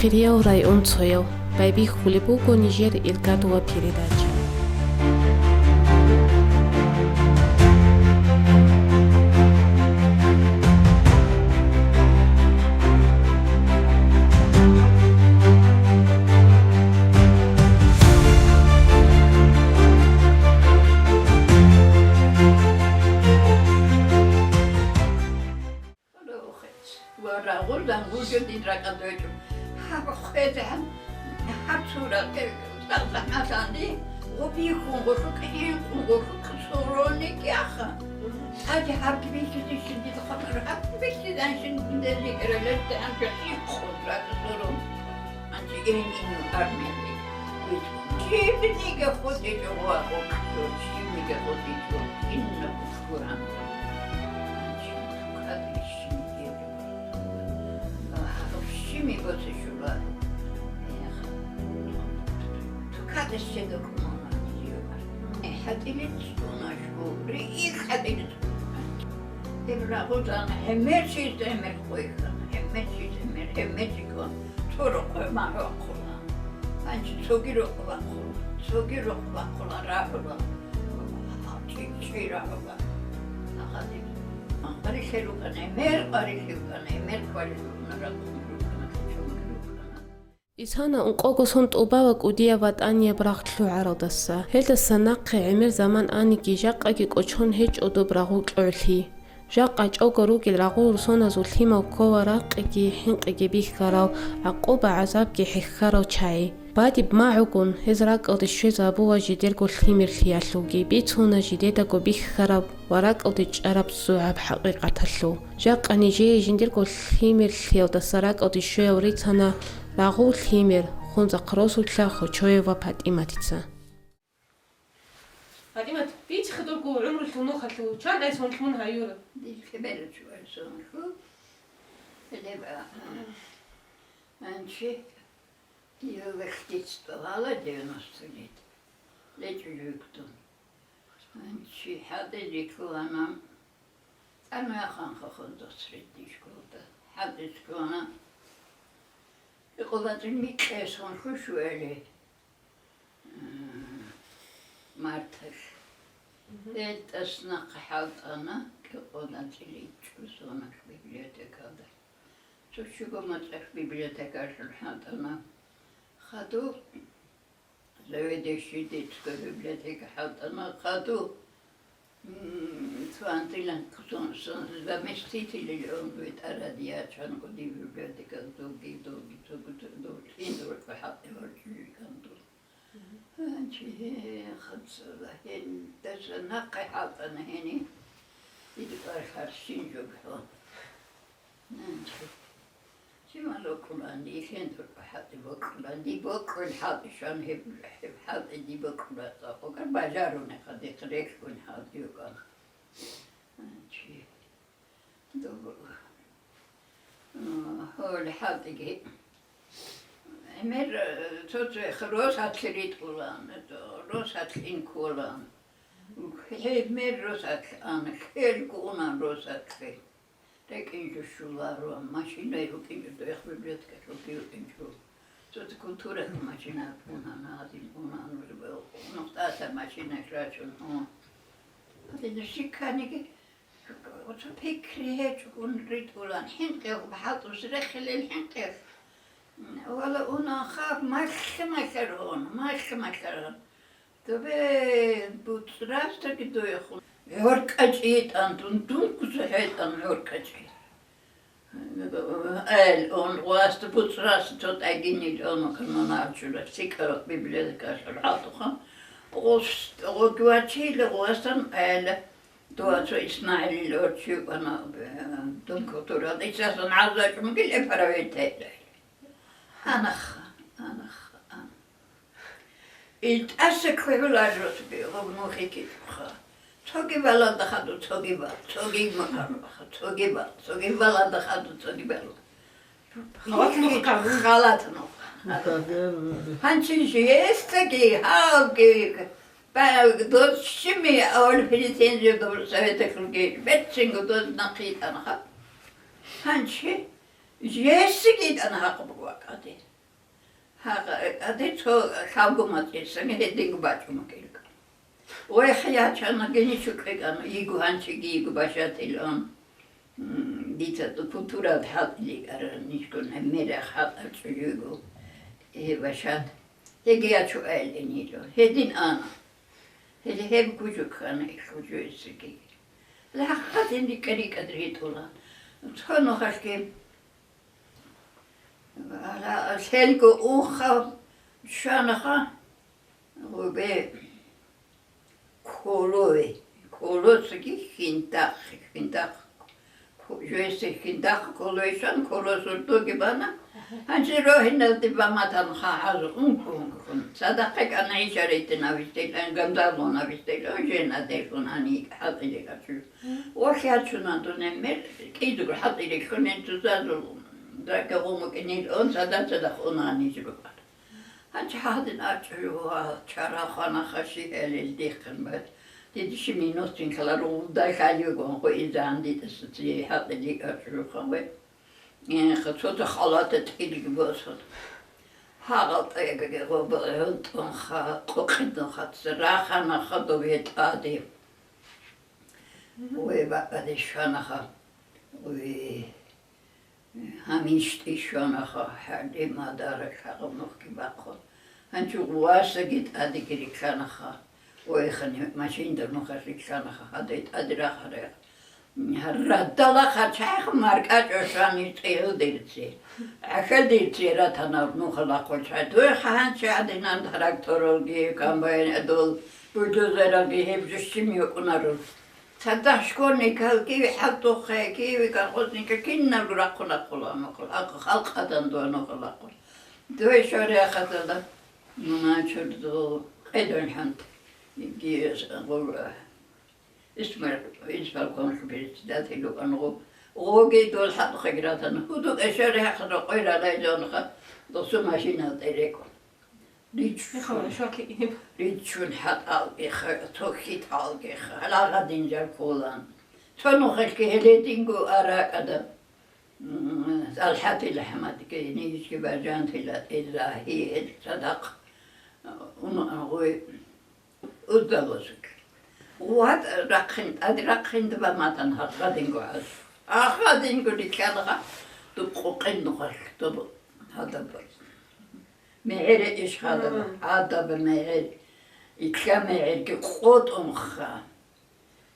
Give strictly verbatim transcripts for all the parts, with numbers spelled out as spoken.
Ириял район цоял байбихьулеб буго нижер иргадула передача. Ва рагъулдан гьужо дин ракӀалде гьечӀо. Гьаб хвезегӀан, гьаб цо ракӀалде, цӀакъ захӀмалъанди, гъубихьун, гъулъукъ хӀинкъун, гъулъукъ сороникӀ яха. Гьади гьабги бихьизейщин дида хабар, гьабги бихьизанщин дида ликӀаралъе гьанже хӀинкъун ракӀ сорон. Гьанже ин-ин армиялде витӀун. Жибниги хутӀичӀо ва гъулъ, жибниги хутӀичӀо, инна бушгуран. Гьанже тукаде щибниги Щими босе шула. Эх, тукадас чедо кумана. ХӀатӀиле цӀуна шу, риил хӀатӀиле цӀуна. Гьеб рагъулан гьемер чи гьемер хойхана, гьемер чи гьемер, гьемер чи кӀун, цо рокъой магӀу вахъула. Гьанчи цоги рокъ вахъула, цоги рокъ вахъула рагьула. ЧӀи-чӀи рагьула. Ахадиб. Къварилъи рукӀана, гӀемер къварилъи рукӀана, гӀемер къварилъи рукӀана, ракӀун рукӀана, кичӀун рукӀана. Исана ункъого сон тӀубала кӀудияб ВатӀанияб рагъ лъугӀаралдаса. Гьелдаса нахъе гӀемер заман аниги, жакъаги кӀочон гьечӀо доб рагъул кьогӀлъи. Жакъа чӀого ругел рагъул русоназул лъимал ккола ракъиги хӀинкъиги бихьарал, гӀакъуба-гӀазабги хӀехьарал чагӀи. Бадиб магӀугун, гьез ракӀалде щвезабула жидерго лъимерлъиялъулги, бицуна жидедаго бихьараб ва ракӀалде чӀараб зугӀаб хӀакъикъаталъул. Жакъа нижее жиндирго лъимерлъиялдаса ракӀалде щвеяв рицана рагъул лъимер Хунзахъ Росулъа Хочоева ПатӀиматица. ПатӀимат, бицихъе дурго гӀумрулъул нухалъул чан айсунлъ мун гьаюра? Дихъе берачу айсунлъул. Гьелеб, а, анчи. Дила вехьдицӀ гьала девяносто лет. ЛечӀо жугьутӀун. Чи хӀалтӀизе кколана, тӀамияхъанха хвезда средний школалда. ХӀалтӀизе кколана. Кьикъоялда микье сон хушуэли, м, марталъ. Мгм. Гьел тӀаснахъ хӀалтӀана, кьикъоялда ичӀо соналъ библиотекалда. Цо чуго мацӀалъ библиотекалъул хӀалтӀана. Хадуб заведующий детской библиотека хӀалтӀана. Хадуб, м, цо анцӀила сон, сон заместитель он витӀарад ячанго дир библиотека, доги, доги, цо, цо, цо, цо, цо, хӀалтӀи вачӀули канту. Гьанчи, хъацала гьел даса нахъе хӀалтӀана гьени, идбар харщин жо бихьун. Гьанчи. Чи мал бокьулан, илъен дурхъа хӀалтӀи бокьулан, ди бокьул хӀалтӀи щван гьеб, гьеб хӀалтӀи ди бокьула цӀакъ, гьеб бажарунеха, дихъ релълъун хӀалтӀи йокӀан. Гьанчи. Доб-, а, гьол хӀалтӀиги. ГӀемер, э, цо-цояхъ росатлъи ритӀулан, росатлъи инкколан. ГӀемер росатлъи ана, хӀелгун унан росатлъи. РекӀинчӀо щуларо, машина рукӀинчӀо, дояхъ библиотекалъулги рукӀинчӀо. Цо-цо культуралъ машина унана, гьадин унан, нухтӀалъа машина рачун, гьо. Гьадин щиканиги, Оцо пикри гьечӀогун ритӀулан, хӀинкъи бахӀалтӀус рехилел хӀинкъи. Вала унан хаб малъа-малъарагьун, малъа-малъарагьун. Добе буцӀрасдаги дуехун. ГӀоркьа чӀитӀан дун, дун кусухӀетӀан гӀоркьа чӀи. Эл он, гъвасда буцӀрас цо тӀагинил он, коммуналчула, сикӀа библиотекалъул хӀалтӀухъан. Гъос-, гъогвачила гъвасан эл. Дуца ИсмагӀилил орчи вана, э, дун кутурал. Исасан гӀаза чӀумгил эпаравитайла. Анаха, анаха, ан. Ил тӀаса кквегӀуларилъ гъугнухъе ккелъулха. Цоги балалда хадур, цоги бал, цоги махъарулха, цоги бал, цоги балалда хадур, цоги бал. Халат нухъа. Халат нухъа. Нухъа, да, да, да. Гьанчи жесдаги, гьавги, ба-, дос щими авал претензия до Советалъулги, беццинго дос нахъитӀана гьаб. Гьанчи жесдаги итӀана гьаб вакъаде. Гьагъа, гьаде цо лъабго мацӀисаги гьединго бачӀун букӀилкан. Вай, хъячана геничу кьикӀана, йиго гьанчиги йиго башатилан. М, дица культуралда хӀалтӀиликӀаран, нижгун гӀемерах хӀалтӀар чӀужуйгу. Гьеб башат. Гьеги ячу айлъинило. Гьедин ана. Гьеле гьеб гужу ккана, ил гужуясеги. Лахъадин рикӀа-рикӀад ритӀула. Цо нухалъги, ала, лъелго унха щванаха, гъубе колове, колосги хьиндахъ, хьиндахъ, ко-, жойсе хьиндахъ колове щван, колос урдуги бана. Гьанже рогьиналде баматан хъахӀаз ункун-ункун. Цадахъе кӀана гьича ретӀин авистелан, гандалун авистелан, жена делъун гьани хӀалтӀилел ачу. Ва хьячуна дунен мер, кӀидго хӀалтӀилелъунин тузазул, дака гъумукӀинил он, цада-цадахъ уна гьаниж рукӀана. Гьанчи гьадин ачӀу ва чара хванаха щиб гьелел дихъин бац. Дида щиб минутин ккаларо, гъубдай хьалигун хъуизан дида социе хӀалтӀили ачӀу хаве. Э, цо-цо халата тӀирги босун. Гьагъал тӀегӀги гъоба гӀунтӀунха, къукъидунха, цераханаха дове тӀаде. Ве бакӀаде щванаха. Ве, гьаминщтӀи щванаха, хӀалимадара шагъаб нухги бахъун. Гьанчо гъувасаги тӀадеги рикканаха. Ве, хани машинда нуха рикканаха, гьадай тӀаде рахарай. Радала хъачагӀ маркӀачӀо щвани цӀигӀу дирци. ГӀахьал дирци ратана нухалахъул чай. Дуе хъагьанчи гӀадинан тракторалги, комбайн, дол бульдозералги гьеб жо щиб йокӀунаро. Цадахъ школьникал, киви хӀалтӀухъе, киви колхозникал киналго рахъун-рахъула нухал, халкъ гӀадан дуе нухалахъул. Дуе шория хатала, муна чурду, къедон хӀант, гиес гъура. Исмер-, исполкомлъи председатель вукӀан гъо-, гъоги дол хӀалтӀухъеги ратана. Гьудул эшер рехъ рокъой ралайзаванаха, досу машинал тӀерекӀун. Риччун, Михаил, шоки. Риччун хӀатӀалги ха-, цо хьиталги ха-, лагъадин жал кколан. Цо нухалъги гьелединго аракӀада, м, АлхӀатил АхӀмадги, нижги Бажантила Израгьил, цадахъ, ун-, гъой. Удалозеги. Ват рахъин, тӀад рахъин дабаматан гьагъадинго гьаз. Гьагъадинго рикканаха дуб къукъин нухалъ дуб гьадаб. МегӀере иш гьадаб, Мгм. Гьадаб мегӀер. Икка мегӀерги къотӀунха.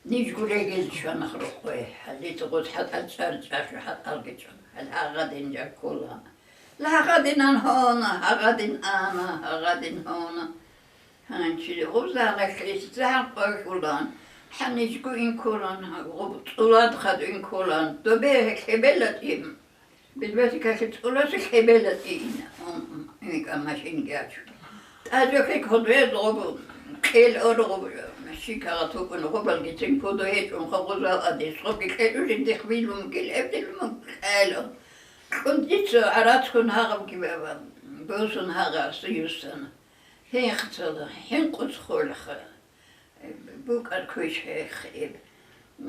Ниж гурегел чванах рукъой. Гьалица гъоз хӀатӀал чӀар-чӀашу хӀатӀалги чӀун. Гьал гьагъадин жаккулана. Лагъадинан гьона, гьагъадин ана, гьагъадин гьона. Гьанчи гъуза гьалахъе загьан къойхулан, гьаничго инкулан, гъуб цӀулад хадур инкулан, добе хӀехьебела тӀим. Билбасикалъе цӀуласе хӀебела тӀим. М, м, м, машинги ачу. ТӀадехъе кодвез гъуб, кьел ор гъуб, шикагъат букӀун гъубалгицин кодо гьечӀун, гъузал адис, гъубги кьел ужин дихбилун гил эбдилун кьело. Кьун дица гӀарацгун гьагъабги баба, босун гьагъа союзтана. Гьенхъцала, хӀинкъуц холеха, букӀар квеш гьехъ иб.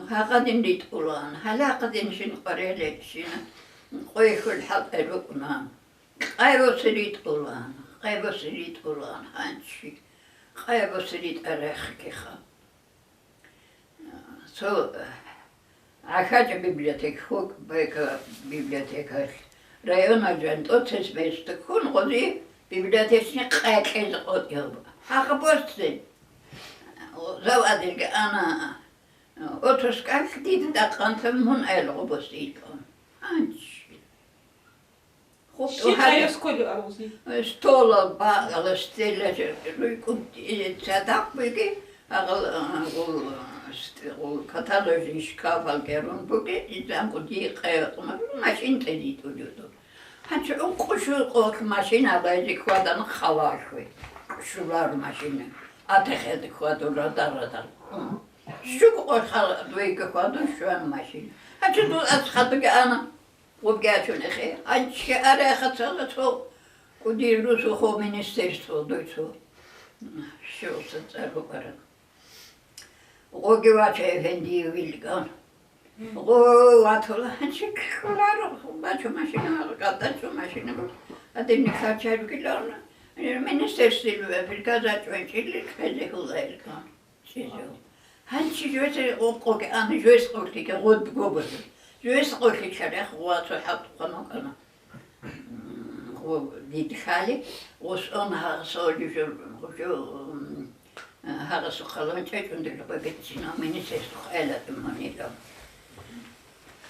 Гьагъадин ритӀулан, гьалахъадин шин къварелечӀина, къойхьул хӀалтӀай рукӀуна. Къайбоси ритӀулан, къайбоси ритӀулан, гьанчи, къайбоси ритӀа рехгиха. Цо, э, ГӀахьачӀа библиотека, хӀукӀ бека библиотекалъ, районал жан тӀоцес места ккун гъози библиотечный къайкъезе къотӀи гьаба. Гьагъа босцин. Завадилги ана, отускалъ дида дакъанлъун мун аялгъу босилкъун. Гьанчи. Щиб гьайос кколев абузи? Стола, багъала, стелла, руйкӀун, э, цадахъ буги, агъал, а, гъул, а, ст-, гъул каталожный шкафал герун буги, изан кӀудиги къайгъумаб машин тӀедитӀулев дур. Гьанчи ункъушу къолъ машина лайзи хьвадана халалъуй. Шулар машина. АтехӀеда хьвадур радар-радар. Щуго къолъ хал-, дуйги хьвадун щван машина. Гьанчи ду ас хадуги ана. Гъубги ачун эхе, гьанчи арехъа цала цо кӀудияб русухъо министерство дуй цо. Щиваса цӀар букӀараб. Гъоги вача эфендиев вилган. Гъо ватула, гьанчи кколаро, бачу машина, гъадачу машина. Гьадинни качаргилан, министерствоялъул приказ гьечӀо чӀилли кьезе гьула гьелъул. ЧӀезев. Гьанчи жойзе къокъоги ана, жойс къокъиги гъод гобаза. Жойс къокъи чарах гъуа цо хӀалтӀухъан вукӀана. Гъо дид хали, гъос он гьагъасо жужур, гъужу, м, гьагъасухъалан чӀечӀун дила гъой гицина, министерствухъ эла тӀуманила.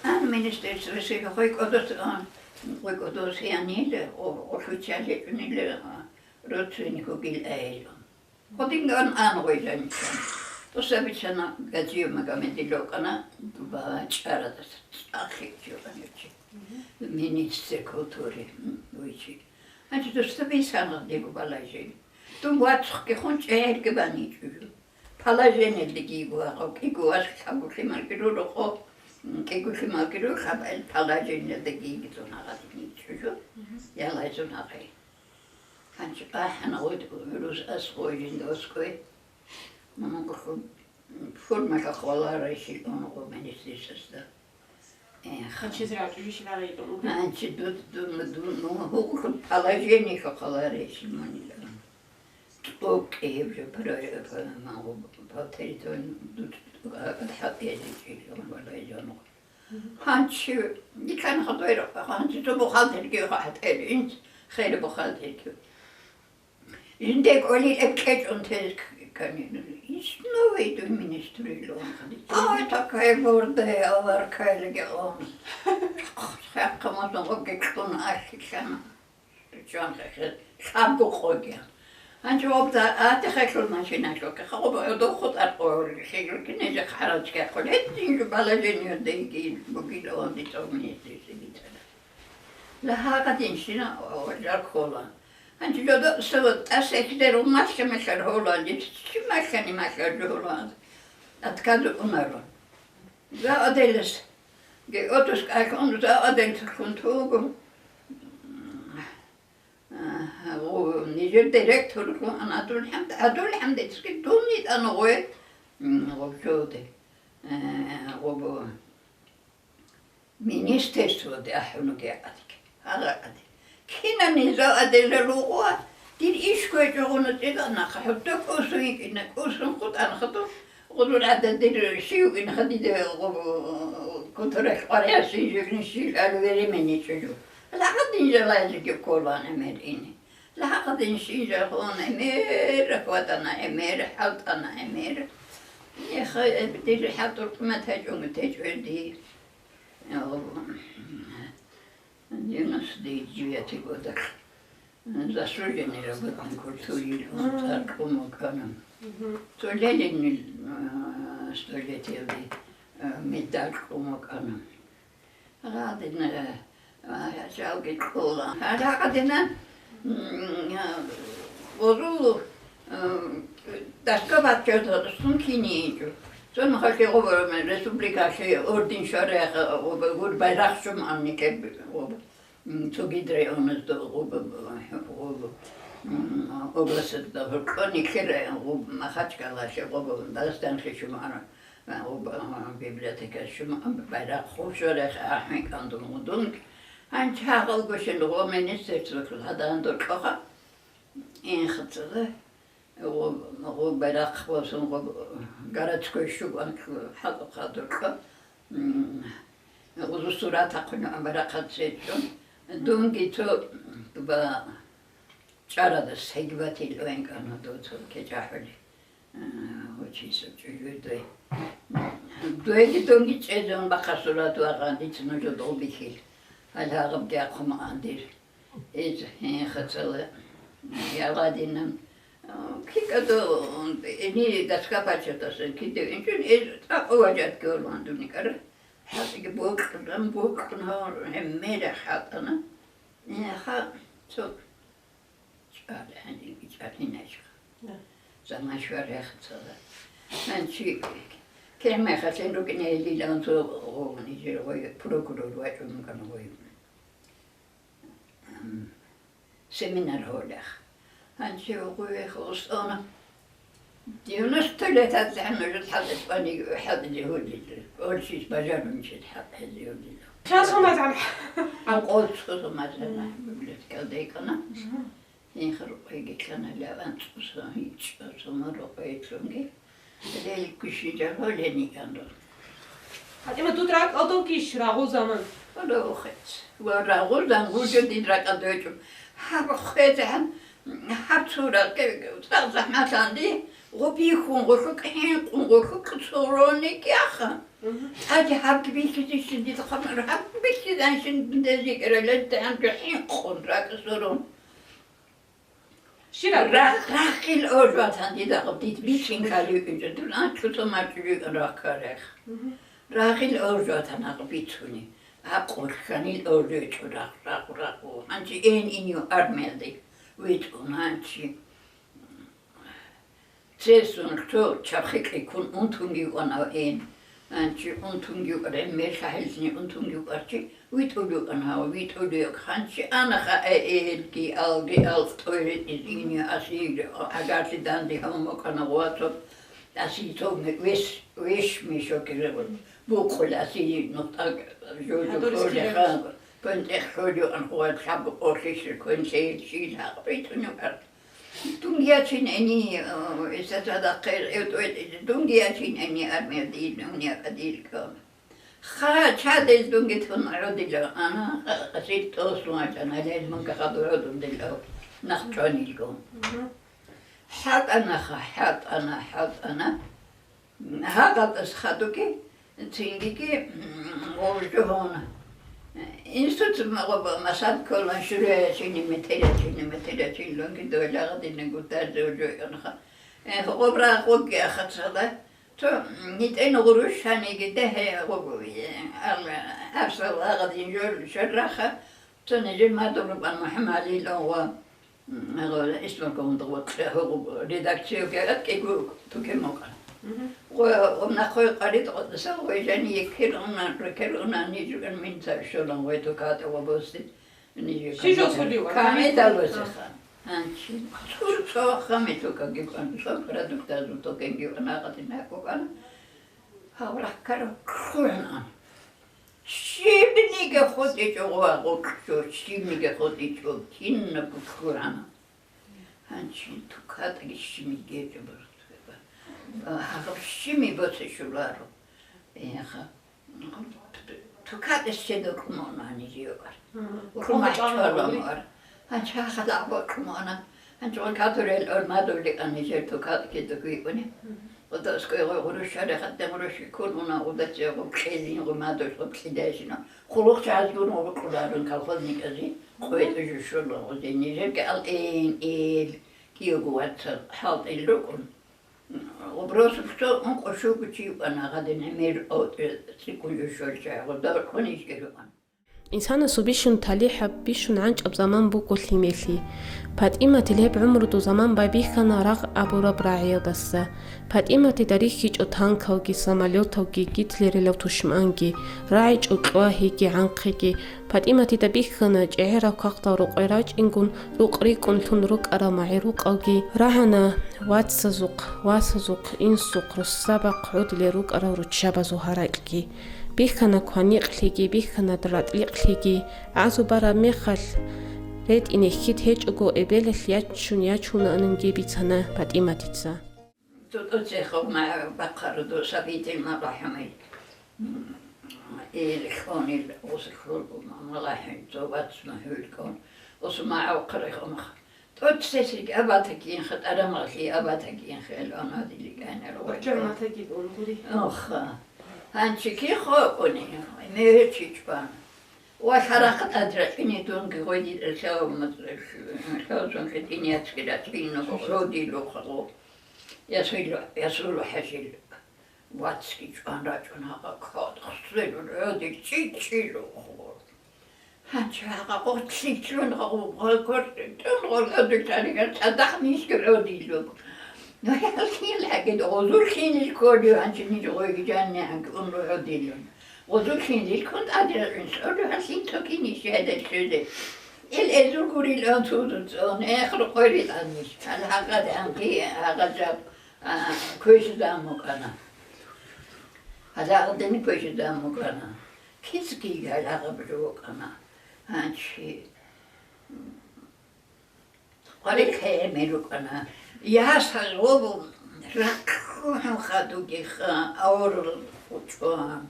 Ан министерствосе гъой кӀодос, ан, гъой кӀодос янила, о, о, хучале чӀунила, а, родственник вугил айила. Гъодинган ан гъой жанисан. Тосабичана Гаджиев Магомедил рокӀана, бачӀарадаса цӀакъ хӀикчи ваничи. Министр культуры, м, вичи. Гьанчи досабисан гъадиго балажи. Дун вацухъги хун чӀегӀерги баничӀужу. Положениедеги йиго гьагъав, кӀиго ваш лъабгулъималги рурухъо, м, кӀиголъималги рурухъ, аб-, положениедеги йигезун гьагъадин йичӀужу. Ялайзун гьагъай. Гьанчи ахӀана гъуд гӀурус аскъой жинда аскӀой. Мамугухъун формалъа хваларайщил унго министерствосда. Эх. Хъачизра чӀужу шиларайдун. Гьанчи ду-, ду-, ду-, ну, гьугъун положениеха хваларайщил манила. ЦӀокӀи гьеб жо про-, про-, ман гъо-, по территории ду-, а, хӀатӀ гьезичӀи жо валай жанго. Гьанчи, дикан хадур, гьанчи цо бухгалтерги хӀатӀе инц, хер бухгалтерги. Жинде кӀолил эб кьечӀун тез к-, канин. Исновый дуй министрилун хадичи. Ай, такая гордая, аваркая леги он. Хахъа масан гъобги кьун ахилъана. Чан хехе, лъабго къоги. Гьанчи гъобда атихъелъул машиналъухъе, хаб гӀодов хутӀар къорги, хигьулги нижехъ гьарачги хъулеб, динжу балажениялдайги бугила он дицӀав министрисебицара. Лагьагъадинщина жал ккола. Гьанчи жодо сава тӀаса эхлер малъа-малъар гьола, чи малъани-малъар жо гьола. Отказ унаро. За аделас. Ге отус кӀалъун за аделсалъун туго. Нижер директорлъун Анатолий ХӀамд-, Анатолий ХӀамдецги дун йитӀана гъой, м, гъоб жоде, э, гъоб министерстводе ахӀунуге гьадги, гьагъа гьадин. Кинани за аделла ругъуа, дир иш кквечӀогъуна цӀикӀанахъа, хӀутта кӀусун йикӀина, кӀусун хутӀанахъа ту, гъузул гӀададир щив вукӀинахъа дида гъоб кутуралъ къваригӀаси жирни щил алу веремени чӀужу. Лагъадин жалайзеги кколан гӀемер ини. Лагъадин шин жагьун гӀемер хьвадана, гӀемер хӀалтӀана, гӀемер. Яха, дир хӀалтӀул къимат гьечӀого течӀо ди. Девяносто девятый годалъ заслуженный работник культуры цӀар кьун вукӀана. Цо Ленинил, а, столетиялде, а, медаль кьун вукӀана. Гьадина, а, жалги кьола. Гьарагъадина, м, а, гъуру, а, дашка баччадалъун киниинчӀо. Цо нухалъе гъуба республикалъе орден щварай, гъуба гур байрахъ чӀумани кеб гъуба. М, цогид районазда гъуба, гъуба, м, областда гьоркьони ккела гъуба Махачкалалъе гъуба Дагъистанлъе чӀумара. Гъоб, а, библиотека щума, байрахъ хушарах ахӀен кӀандун гъудун. Гьанчи гьагъал гущин гъо министерстволъул гьадан доркьоха. ИнхъцӀала. Гъо, гъо байрахъ босун гъо городской щуган хӀалухъа доркьо. М, гъузу сурат ахъуна байрахъ цечӀун. Дунги цо ба ЧӀарадас гьегбатил венкӀана доцал кечӀахӀули. А, гьучисеб чӀужу дой. Дойги дунги чӀезун бахъа сурат вагъан, дица нуж дов бихьил. Гьал гьагъабги ахъумагӀан дир. Эз, гье, хацала, яладинан. А, кикӀадо, эни гаска пачатасан кидев инчӀун, эз цӀакъ важатги валуан дуникӀара. ХӀатӀиги бокьун, бокьун гьаван гӀемерах хӀатӀана. Гье, ха, цо ЧӀалгӀанин, чӀалгӀиначӀо. Да. Заман щварахъ цала. Гьанчи кемехалъин рукӀине гьелилан цо гъовни жер гъой прокурор вачӀун кӀана гъой. М, семинар гьолах. Гьанчи гъуе хостона. Девяносто лет гьатӀи гьанна жо хӀалда тӀвани хӀалда гьудила. Олчис бажарунчил хӀалда гьудила. Часу мазгӀан. Анкъо цо мазгӀан библиотекалда йикӀана. Гьинха рукъайги ккана, анцӀуса гьичӀо цо рукъайлъунги. Лелги щинчӀого лени кӀанро. ПатӀима, дур ракӀалдавгищ рагъул заман? Рагъухъец. Ва рагъул заман гьужо дир ракӀалда гьечӀо. Гьаб хвезегӀан, гьаб цо ракӀ, цӀакъ захӀмалъанди, гъо бихьун, гъо лъукӀ хӀинкъун, гъо лъукӀ цорони кӀиаха. ТӀаде гьабги бихьизищин дида хъамар, гьабги бихьизанщин дида зикӀаралда гьанже хӀинкъун ракӀ сорун. Щираб? Рагъ-, рагъил ожватан дида гъаб дид бичин калив инчӀо, дун анчуца мачӀугӀан рагъ карагъ. Рагъил ожватан гъаб бицуни, гьаб къулъанил ожвечӀо рагъ, рагъ, рагъ. Гьанчи эн инив армиялде витӀун, гьанчи. Цесун цо чабхи кьикун унтунги вана эн. Анчи унтунги варай, мер лъагьилзни унтунги варчи, витӀулев ана, витӀулев ханчи анаха, э, элги, алги, ал тӀойре изини, асири, агарли данде гьавун букӀана гъвацо, асицо веш, веш мешокире букъул асири нухтӀа жожо хӀадуриз хожеха, ккелеб. КвентӀех хожо анхъват лъаб къорлъиши квен лъейил шил гьакъ битӀунев арт. Дунги ячин гьени, э, эсесадахъе, э, тӀой-, дунги ячин гьени армиялде ил, дунги акӀадилка. Ха, чадил дунги тун гӀодила ана, ха, сил тӀосун вачӀана, лел мунга хадур гӀодун дила нахъчӀванилго. ХӀатӀана ха, хӀатӀана, хӀатӀана. Гьагъадас хадуги, цингиги, м, гъов жугьуна. Институт ма-, гъоб-, масад ккола шуреячини, метерячини, метерячинлъунги долагъадина гутарзе жойонха. Э, гъоб рагъуги ахацала. Цо, м, нитӀен гъурущаниги дехе гъоб, э, ал-, абсал агъадин жо-, шарраха. Цо нижер мадур рукӀан МухӀаммадилан ва М, гьала, исмакъун дагъба, гьугъу редакциялги аткӀего тукемукъа. Мгм. Гъо-, гъо нахъой къарид гъо-, сал гъой жани еккел уна, рекел уна, нижуган минца щолан гъой туката ва бости, нижу Ши жо камида-, сулив, камида камида? Лосиха. Анчи. Цур цо хами тукаги кан, цо продукт азу тукенги уна, гъадина кукан. Гьав рахкара ккуран ан. Щибниги хутӀичӀо гъо-, гъоркьчо, щибниги хутӀичӀо, кинабго ккурана. Гьанчи тукатӀги щибниги гьечӀо баргъ-, гьаб щибни боцешуларо. Яха, тукатӀес щедо кӀумаунани жиогар. Мгм. Румахь чӀвалан вар. Гьанчи гьахъа дагӀба кӀумаунан. Гьанчи гъо кадурел ормадули ани жерту калкида гуйкӀуни. Мгм. Гъо доскӀой гъо гъурущари хатӀа гъурущи ккун уна, гъо дацӀи гъо кьезин гъо мадулъ гъо кьедайщина. Хъулухъ чагӀазгун гъо кьуларун колхозникази, мгм, къойтӀу жушула гъозе. Нижерги ал эн эл киего вацал хӀалтӀил рукӀун. Гъо бросулъ цо ункъо щуго чи вана гъадин гӀемер, о, цӀикӀкӀун жушула чагӀи гъо доркъун ишкӀи рукӀун. Инсанасул бищун талихӀаб, бищун гӀанчӀаб заман буго лъимерлъи. ПатӀиматил гьеб гӀумрудул заман байбихьана рагъ абураб рагӀиялдаса. ПатӀиматида рихьичӀо танкалги, самолеталги, Гитлерилав тушманги, рагӀичӀо кьвагьиги, гӀанхъиги. ПатӀиматида бихьана чӀегӀераб кагътал рокъой рачӀингун, рукъ рикӀкӀун лъун рукӀарал магӀи-рукъалги. РагӀана вацазухъ, васазухъ, инсухъ, руссабахъ гӀодилел рукӀарал руччабазул гьаракьги. Бихьана кваникълъиги, бихьана ратӀликълъиги. ГӀазу бараб мехалъ, ретӀине хьид гьечӀого, эбелалъ ячун ячунаананги бицана ПатӀиматица. Туту цехов ма бахъару ду сабитил ма бахӀамил. Ил хонил усхул ма лахӀин цо вац ма хӀулкӀун. Усу ма гӀавхъарай хъумах. ТӀоцесилги абатакинха, тӀарамалъи абатакинха, ил анадиликӀанил гъой. Гьанчи кихъо кӀуни, мегьечи чӀван. Ва лъарахъ тӀадракьине дунги гъойди лъав-, лъавзун хитӀин яцги рачӀино гъодилухъ гъо. Ясуйлу-, Ясулу хӀажил вацги чӀван рачӀун гьагъа кодахъ, сверун гӀодил чӀичӀилухъ гъо. Гьанчи гьагъа гъорлъиклъун гъо-, гъо-, гъоркьун гъоркьадулъариган цадахъ нилъги гӀодилуг. Ноялъин гӀагид гъозул лъинил кколев гьанчи ниж гъойги жанни гӀанкӀун гӀодилун. Гъозул лъинил ккун тӀадегӀин сору гьалъин цо киниш гьедел щвезе. Ил эзул гурил онцузуцӀун, эх, рукъойрил аниш. Гьал гьагъад гӀанкъи гьагъа жаб, а, квешизан мукӀана. Гьал гьагъадини квешизан мукӀана. Кицги гьалагъаб рукӀана. Гьанчи къварилъи гӀемер рукӀана. Ясал гъобу рахъухӀун хадугеха, аварал чӀван,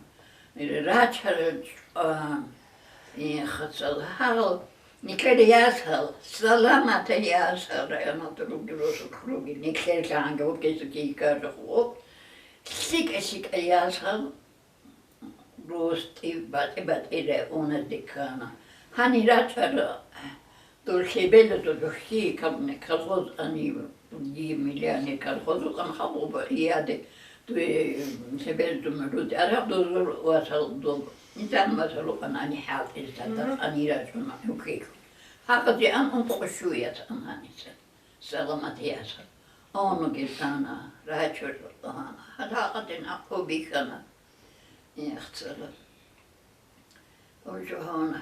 рачарал чӀван. Ихъацал гьал, нилъер ясал, саламатал ясал, районалда руги, росулъ руги, нилъер лъагӀанги вукӀизе ккарахъо. ЛъикӀа-лъикӀа ясал, рости батӀи-батӀи районазде ккана. Гьанир рачӀара, дур лъебелазул духьи кабуни колхоз ани, дие миллионер колхоз вукӀана хабуба, яде дуе лъебелазул рудара дузур васал доб. Низам васал вукӀана ани хӀалтӀизда, Мгм. Дакъани рачӀуна ухелъ. Гьагъазе ан ункъо щуяц ан гьаниса. Саламат ясал. Онуги лъана, рачӀур лъана. Гьадагъадин ахъу бихьана. Яхцала. Гьужагьана.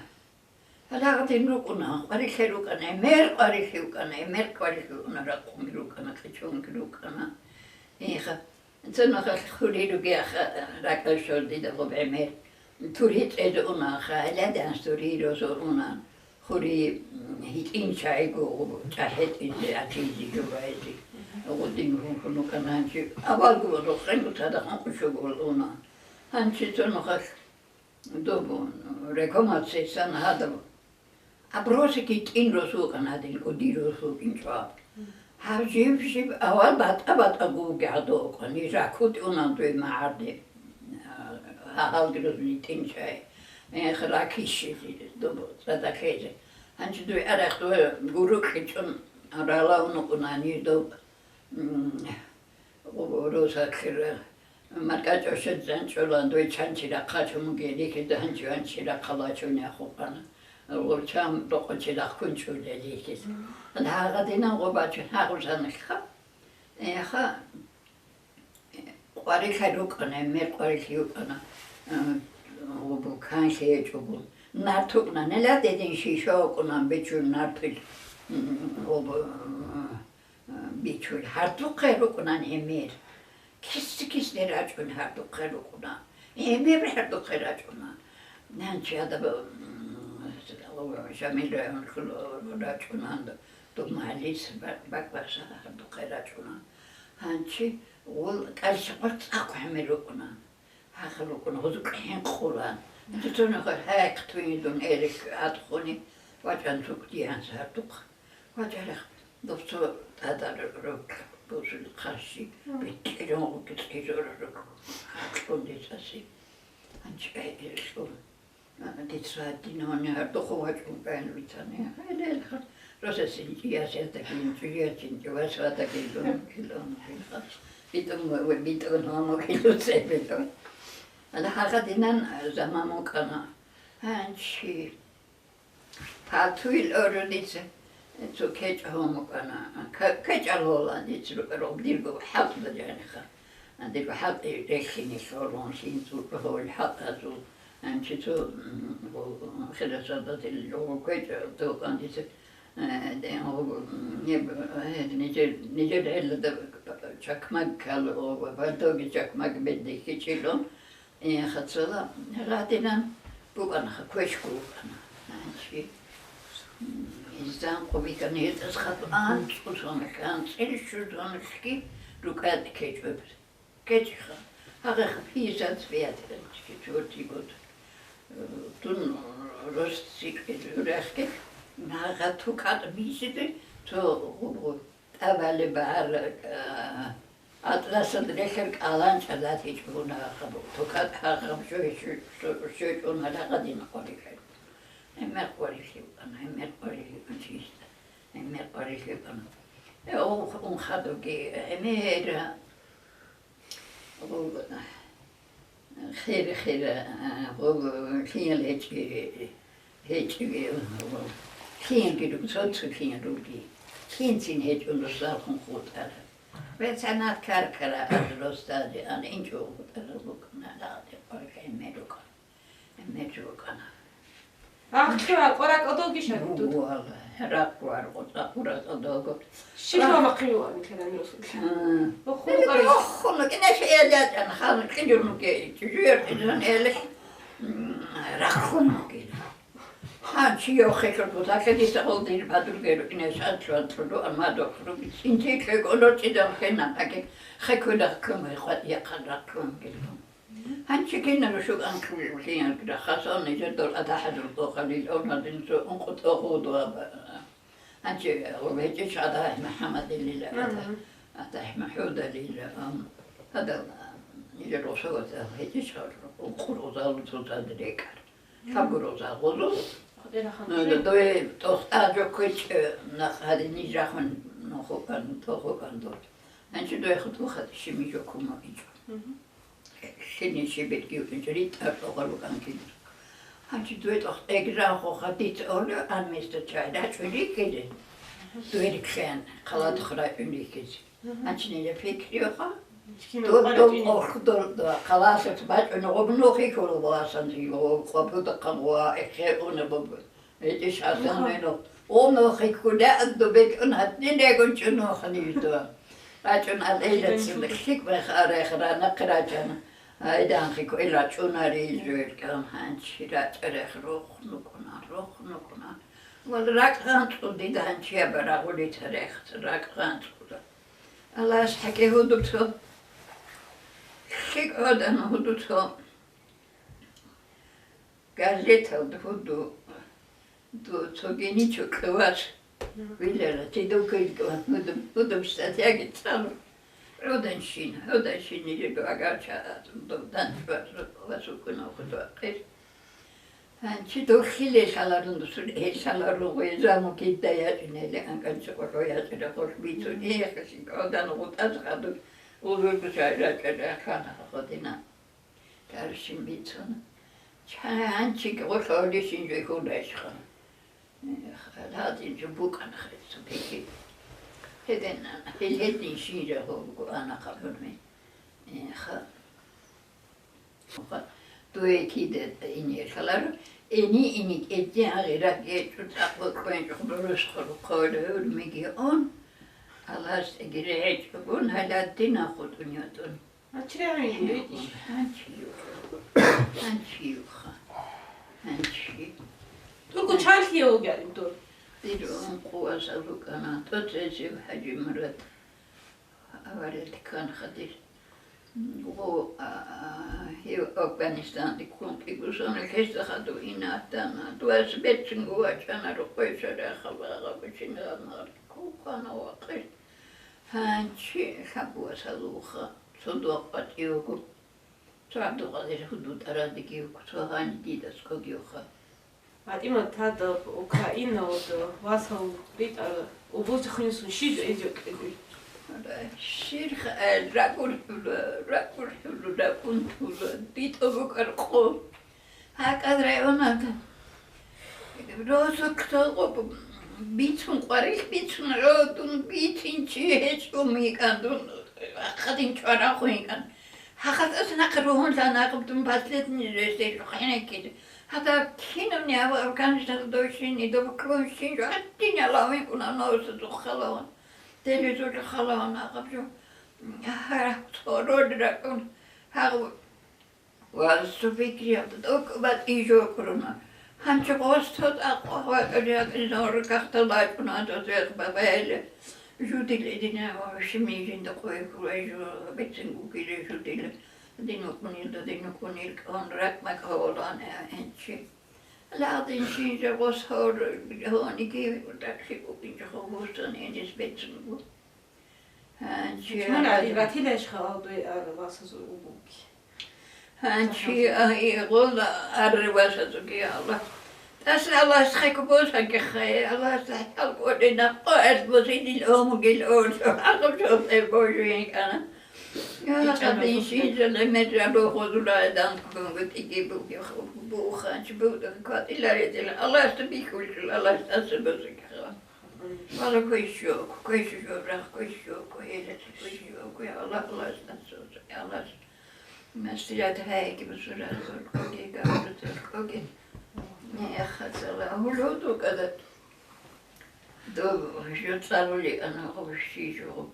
Гьалагъадин рукӀуна, къварилъи рукӀана, гӀемер къварилъи рукӀана, гӀемер къварилъи рукӀана, рахъуни рукӀана, кьичунги рукӀана. Иха, цо нухалъ хури ругеха, ракӀал щол дида гъоб гӀемер. Тури цӀезе унаха, гьаладан тури розо уна. Хури, м, гьитӀинчайго, чӀахӀетӀизе, гьатизе, жубаизе. Гъудин рухун рукӀана гьанчи. Авалго рухъен цадахъ ункъо щуго уна. Гьанчи цо нухалъ Доб рекомациясан гьадаб. Абросиги тӀин росулкъан гьадин, кӀудир росулкъин чӀваб. Гьаб жиб-жиб авал батӀа-батӀа гуги гьадокъани, ракутӀуна дуй магӀарде. Гьагьалги рузни тӀинчӀай. Эх, ракищизи, доб цӀадахъезе. Гьанчи дуй арахь дуй гурукьичӀун ралавнукъунани доб. М, росахъира, маркӀачӀо щвезан чӀола, дой чанчи рахъачун бугин, рихьида гьанчи-гьанчи рахъалачун яхъукъана. Гъурчам рокъочи рахъун чӀулел рихьиз. Гьагъадинан гъо бачун гьагъузаналъха. Эха, къварилъа рукӀана, мер къварилъи рукӀана, э, гъубу канлъи гьечӀого. Нартукъна, нела дедин шиша вукӀунан бичун нартил, м, гъубу, э, бичун. Гьардухъе рукӀунан гӀемер. Киси-кисде рачӀун гьардухъе рукӀунан. ГӀемер гьардухъе рачӀунан. Нанчи гьадаб, м, Шамил район рачӀунан, доб магьлис ба-, бакӀбаса гьардухъе рачӀунан. Гьанчи гъул кӀалчи къварцӀахъ гӀемер рукӀунан. Гьагъа рукӀун гьузукь хӀинкъулан. Дицунагар гьайхъ туйин дун эрик гӀадхъуни вачӀан цукӀдиан сардухъ. ВачӀарахъ, дов цо тӀадар рукь бусул хъарщи, битӀирун гъуги цӀижора рукь гьакьун дицаси. Анчи гӀайгӀирилъун. Дица гьадинавани гьардухъ вачӀун кӀайин витани. Гьелелха, росасин чӀиясиятагин, чӀужиятин чӀувасиятагин лун, килун, килха. БитӀун ва, ва битӀун гьаму килуцебилун. Гьала гьагъадинан заман вукӀана. Гьанчи палтуил орудица цо кечӀ гьамукӀана. Ка-, кечӀал гьола дица рукӀарал дирго хӀалтӀда жаниха. Дирго хӀалтӀи рехине лъолун, лъин цӀуръ гьол хӀалтӀазул. Анчи цо, м, хирасалдасил жо квечӀ токъан дица, э, де, о, неб, э, нижер, нижер гӀелада чакмак ккал, о, бардоги чакмак бедихьичӀилун, э, хацала гьадинан букӀанаха, квешго букӀана. Анчи, м, изан къо бихьана гьетӀаз хатӀу анцӀго соналъ, анцӀил щу соналъги рукӀа кечӀеб. КечӀиха, гьагъа пятьдесят пять, четвёртый год. Э, дун рос цикӀкӀел урехги, гьагъа тукат бисиди, цо гъубгъу тӀабали багьар, э, атласад рехер кӀаланчӀа датичӀуна гьаб, тукат гьагъаб жо-, жо-, жо-, жойчӀун гьарагъадин къорихъе. Гьемер къорихъе вукӀана, гьемер къорихъе вукӀана чиста, гьемер къорихъе вукӀана. Э, ун, ун хадуги, гьемер Гъоб, хир, хир, а, гъоб, лъиял гьечӀи, гьечӀи, гъоб, лъиянги руго, цо-цо лъиял руги. Лъиянцин гьечӀун росалхун хутӀара. Ва санат каркара ад ростазе ан инчӀо хутӀара рукӀана, лагъде къварилъа гӀемер рукӀана. Гьеб меч рукӀана. Ахъ, ракӀ-, ракӀ одоги шагьидуд. Валлагь, ракӀ-, ракӀ-, ракӀ одого. Щиб ва махъин вани калами Расулуллагь? М. Охун Э, къариш. Охун, кинеш эли ятӀан, хан, кьижун ке, чужуяр кьижун эли. М, рахъун бугила. Гьанчи йохелъул бутакьа дица гъол дир бадургел рукӀине шантлъуан кьулу амма дохъ ругел. Цинти кьекӀоло чӀидал хенан пакет хекула ккун гьекъад яхъал рахъун гелгун. Гьанчи кинаб шугӀан кьулел хиян рахъасан нижер дол ада хӀадур дохалил онадинцо ункъо тӀогъуду аба. Гьанчи гьечӀищ ада МухӀаммадилила ада, Мгм. ада МухӀудалила, ам, ада нижер росоватал гьечӀищ гьал ункъо рузалу цоцад рекӀар. Лъабго руза гъозу. ХъутӀерахан Ну, уже. Дой тохтаджо квечӀ нахъ гьари нижахун нухукан, тохукан дот. Гьанчи дой хутӀу хатӀ шимижо кума ичӀо. Мгм. Лъине щибетги ритӀа тӀогъал вукӀан кин. Гьанчи дой тохтеги рахъо хадиц оле, ан места чай рачӀули киде. Дой рикьян, халатах рачӀули кизе. Гьанчинила пикриха. Мискин Дол, дол, къварачӀин. Ох, дол, дол, халасат бачӀун гъоб нухи хьула васан зило, къвабуда хъан ва эхе уна боб. Эти шасан Нуха. Мено. О, нухи куля, ад добек ун гьатни легун чӀун нухани юдо. РачӀун ал эйлацин Мгм. Хик бех арех рана кирачана. Айдан хик эла чӀунари жойкам гьанчи рачӀарех рохнукуна, рохнукуна. Вал ракӀ гъанцӀу дида гьанчи абарагъули тарех, ракӀ гъанцӀула. Аллагьас хӀакӀи гьудуцо, лъикӀ гӀодана гьудуцо, газеталда гьуду, ду-, цогиничо кьуваш вилара, тидуккилкӀун гьудуб, гьудуб статьяги цӀалу. ГӀоданщин, гӀоданщин нижеда агача, дов данчӀваз, васукуна худвахъир. Гьанчи дохиле лъаларун дусул, гьел лъаларун гъуе заму кидда ячӀунели анкӀанчи къо-, къо ячӀира гъолъ бицун, Мгм. Эхе, синкӀодан гъутӀаз хадур, улурго шагьира кӀерахъана гъодина. Таршин бицун. Ча-, гьанчи гъолъ гьолищин жой хьулайшха. Эх, гьадин жо букӀана хецо беки. Гьединан, гьел гьедин шин жо гьобго ана хабурми. Эха. Дуе кида ине лъаларо, эни-ине кӀедде гьагъи ракӀ гьечӀо, цӀакъ бокьун гьечӀо, хъубарус хъурухъ гьавиле гьурмиги ун, Аллагьасдаги регӀечӀого гьаладдина хутӀун ятӀун. Гьанчи регӀун ГӀе, итӀищ. Гьанчи юха. Гьанчи юха. Гьанчи. ТӀурго чарлъи вугевин дур. Дир ункъо васал рукӀана, тӀоцӀесев ХӀажимурад. Аварияда ккана хадир. Гъо, а, гьев Афганистанде ккун кӀигусана, гьесда хадув ина атана. Дуас берцинго вачӀана, рукъой шарахъа багъаб чин гьанар кукана вахъир. Гьанчи лъабуа салуха, цо дуа къватӀивго. Цо ГӀабдулкъадир гьуду тӀарадеги, цо гьани дида скогиуха. ПатӀимат, тадаб Украиналда васал ритӀа обозе хунисун щиб эзекъеги? Щирх, э, ракӀурхӀула, ракӀурхӀула, ракӀунтула, дитӀа букӀар къо. ГьакӀал районада росулъ бицун, къварилъ бицун, гӀодун бицин чи гьечӀо микӀан дун, ахъадин чӀварахъун йикӀан. Гьахъатас нахъ ругьунлъа нахъ дун последний жо эсей хӀенеккизе. Гьадаб кинабни гьав Афганистан дойщин, идаб ккунщин жо гьадин ялавин кӀуна, нуса духъ халаван. Телевизорда халаван ахъаб жо. Гьа, цо роль ракӀун. Гьав Ва цо пикриялда тӀокӀ батӀи жо ккуруна. Гьанчи гъос цо тӀакъ ватӀа ракӀизе гьоркьахъда лачӀуна, тӀоцӀехъ бабаяле жудил идина ва шими жинда къойккула жо бецин гуккила жудила. Дин вукӀунелда дин вукӀунел кӀун ракӀ-макӀ гьаволан гьанчи. Лагъдин шин жо гъос гьор гьониги тӀакӀ хикӀукӀинчӀо гъусан гьенис бецин гу. Гьанчи Чумал гӀадин гьадин. Батилаеш хавал дуе ара васаз угуги. Гьанчи Чумал. Агьи гъола ара васаз уги Аллагь. Тас Аллагьас хъекъ босаги хай, Аллагьас хӀал кӀоле накъо эр босидил омугил олъо, хӀакъаб жо тӀе божуин кӀана. Я, ИчӀана гьадин сухӀе. Шин жо лемер жо рохозула гӀадан ккун гутӀиги буги буха, чи бугда кватӀила ретила. Аллагьас бихьулчул, Аллагьас тӀаса босаги хава. Вала квешо, квешо, рах квешо, квешо, квешо, кве Аллагь, Аллагь, Аллагь. Масират гьайги бусурат квешоги, гаврат квешоги. Не яхацала гьулуду кадат. До жо цалули ана гъобщи жо.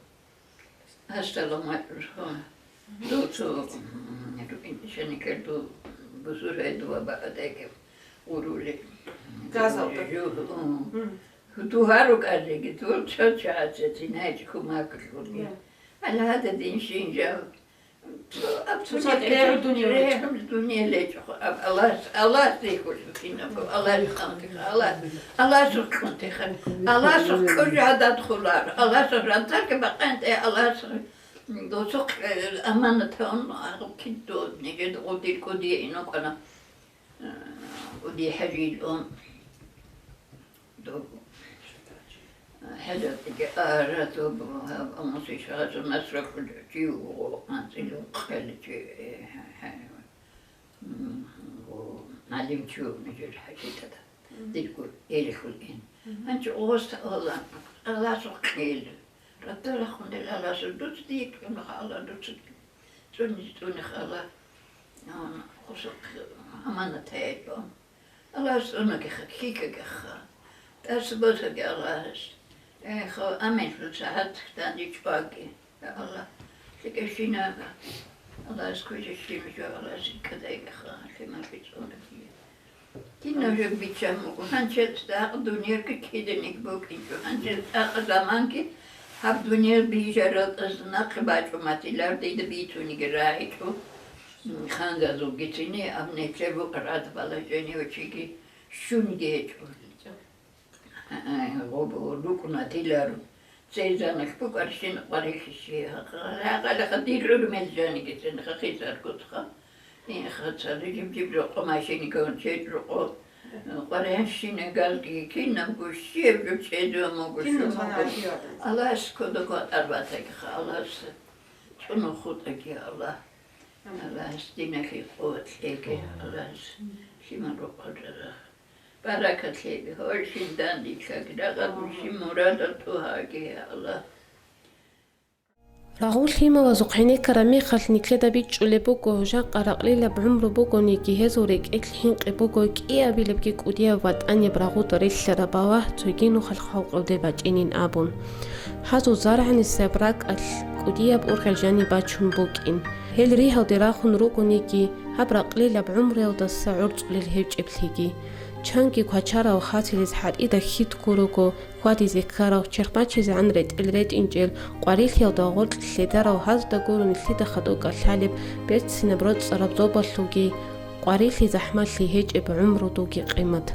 Ассаламу алейкум. До цо, м, рукин шаникер до Бусургьай дова бакъатайги гъурули. Газалда. Жу-, м. Мгм. Дугьа рукӀалеги, дол чача-чача, цинайчи хумакалъулги. Я. Гьале гьададин шинжал. Цо аб-, Цо цо цо дегӀ дуниял регӀ-, речӀо. Дуниял речӀо. Аб-, Аллагьас, Аллагьас рехулъ кинабго, Аллагьас халкъи, Аллагь, Аллагьас рухъунтеха. Аллагьас рухъ кӀужа гьадад хулар. Аллагьас ранталги бакъанте, Аллагьас досухъ, э, аманат гьавун, агъ, кидо, нижед гъудил кӀудие инокъана. Э, кӀудие хӀажил ун. Доб-, хӀажатиги ара доб-, гьаб амуси шагьазул насра кӀудо чи вуго, анцӀила къеличи, э, хӀа-, хӀа-, м, гъо, гӀалимчи вуго нижер хӀажитӀада. Мгм. Дирго элихьул ин. Мгм. Гьанчи гъос Аллагь, Аллагьасухъ кьел. Раттарахъун дила Аллагьасул, дуца дие кьуна хала, дуца цӀунизе цӀуни хала. Ан, гъосухъ аманат гьечӀо. Аллагьас цӀунагиха, ккикагиха. ТӀаса босаги Аллагьас. Эхо, аминлъун сагьат данде чӀваги. Я Аллагь, лъикӀабщинаб. Аллагьас квешаб щиб жо, Аллагьас рикӀкӀадайгиха, лъималъи цӀунаги. Кинаб жо биччан буго, гьанчи дагь дунияги киданиги букӀинчӀо, гьанчи дагь заманги гьаб дуниял бижарал нахъе бачӀун батилар, дида бицуниги рагӀичӀо. Хангазулги цини, аб нилъер букӀараб положение чиги щунги гьечӀо. Гъоб-, рукӀуна диларо. Цей заналъ букӀарщин къварилъи щи, гьа-, гьа-, гьа-, гьа-, дир гӀурмел жаниги цин хахизаргоцха. Ин хацали жиб-жиб рокъо машиниги гьанчел рокъо. Къваригьанщинагалги кинабго щиб жо чӀезавун буго, Кинаб щун буго. Аллагьас кодоб ватӀар батагиха, Аллагьас цӀунун хутӀаги, Аллагь. Аллагьас диналъе къуват кьеги, Аллагьас лъимал рокъоб рарах. Баракат лъеги, гьоршин дандилъаги, рагъаб щиб мурадал тӀугьаги, я Аллагь. Рагъул лъималазухъ гӀенеккараб мехалъ нилъеда бичӀчӀулеб буго, жакъа ракълилаб гӀумру бугониги, гьезул рекӀелъ хӀинкъи буго кӀиабилебги кӀудияб ватӀаниб рагъуда релълъараб балагь цоги нухалъ халкъалде бачӀинин абун. Гьазул заргӀанисеб ракӀалъ кӀудияб ургъел жаниб бачун букӀин. Гьел ригьалде рахун ругониги, гьаб ракълилаб гӀумруялдаса гӀорцӀулел гьечӀеблъиги. Чанги квачарав хасилис хӀатӀида хьитго руго, хьвадизе ккарав, черх бачизегӀан ретӀел ретӀинчӀел, къварилъиялда гъоркь лъедарав, гьазда гурони лъида хадуб кӀалъалеб, берцинаб роцӀцӀараб зобалъулги, къварилъи захӀмалъи гьечӀеб гӀумрудулги къимат.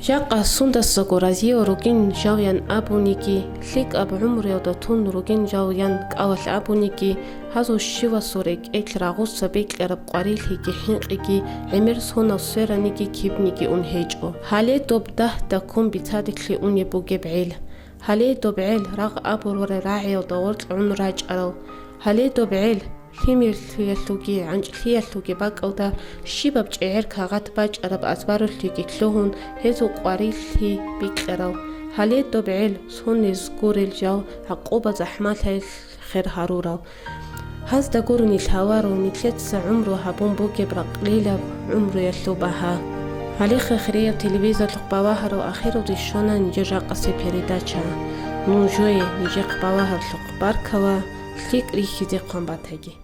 Жакъа сундасаго разиял ругин жавян абуниги, лъикӀаб гӀумруялда тун ругин жавян кӀалалъ абуниги, гьазул щивасул рекӀелъ рагъуса бикьараб къварилъиги хӀинкъиги гӀемер сонав свераниги кибниги ун гьечӀо. Гьале доб дагьда ккун бицадеблъи унеб бугеб гӀел. Гьале доб гӀел рагъ абурал рагӀиялда гъоркь гӀун рачӀарал. Гьале доб гӀел лъимерлъиялъулги гӀанчӀлъиялъулги бакӀалда щибаб чӀегӀер кагъат бачӀараб азбаралъиги лъугьун гьезул къварилъи бикьарал. Гьале доб гӀел сонез гурел жал гӀакъуба-захӀмалъаялъ хер гьарурал. Гьазда гурони лъаларо нилъеца гӀумру гьабун бугеб ракълилаб гӀумруялъул багьа. Гьалихъе хирияб телевизорлъухъ балагьарал ахиралде щвана нижер жакъасеб передача. Нужее нижехъ балагьаралъухъ баркала, лъикӀ рихьизе хъван батаги.